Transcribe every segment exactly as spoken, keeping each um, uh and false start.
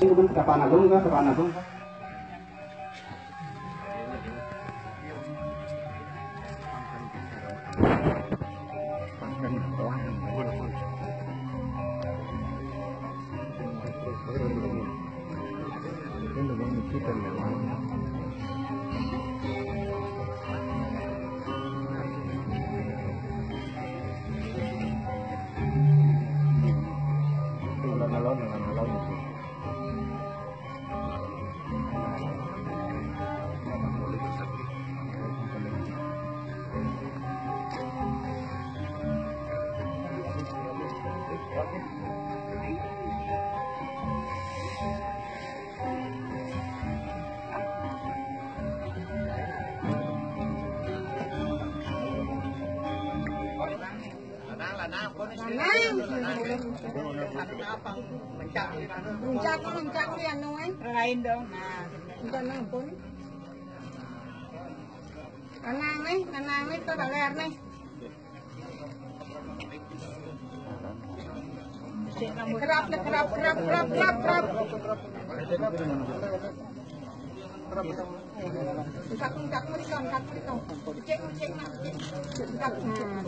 Kapan Agung kah? Kapan Agung kah? Mencak, mencak, ya, Noe. Lain dong. Nah, udah nang pun. Lanang nih, lanang nih, tuh, taler nih. Kerap, kerap, kerap, kerap, kerap, kerap. Cak, cak, mereka, cak, mereka. Cek, cek, nak, cek. Cak, nah.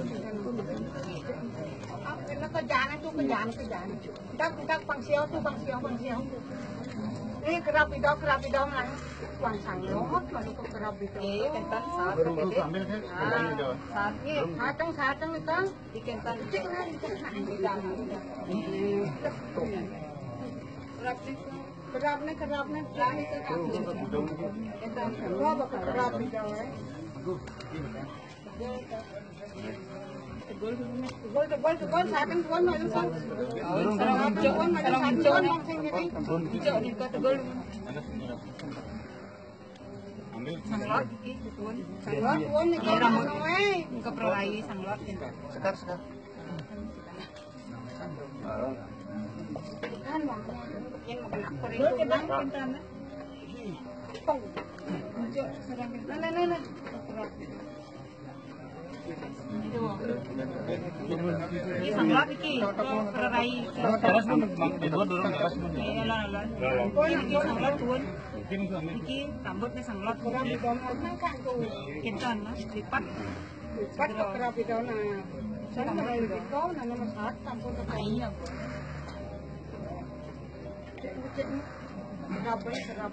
Ah, kena ke jalan tuh, ke jalan, ke jalan. Cak, cak, pang siau tuh, pang siau, pang siau. Ini kerap idok, kerap idok, nah. Wah, sangot, lalu ke kerap idok. Eh, tentang saat, baru, baru ambil, kan? Ah, saatnya. Sateng, sateng, itu. Ikan tan. Cek, nah, cek, nah. Kerap nih. Kerap nih, kerap nih, kerap nih, kerap nih. Kerap nih, jangan. Tegul, tegul, tegul, saatnya tuan, maju, tuan. Saatnya tuan, maju, saatnya tuan, langsung gini. Hijau nih, tegul. Ambil. Sanglot, iki, tuan. Sanglot, tuan, nih, iya, rambut. Noe. Keperlai, sanglot, gitu. Sekar, sekar. Nah, nah, nah, nah. Ini sanglot iki, kerai. Teras, Bang, di luar dorong teras, Bang. Iya, lah, lah. Ini sanglot tuun. Iki rambutnya sanglot. Kintan, Mas, lipat. Lipat kok kerap itu, nah. Saya mau itu, nah, nomor satu, sampun ke. Ah, iya, Bu. Cek, cek, nih. Kerap, kerap.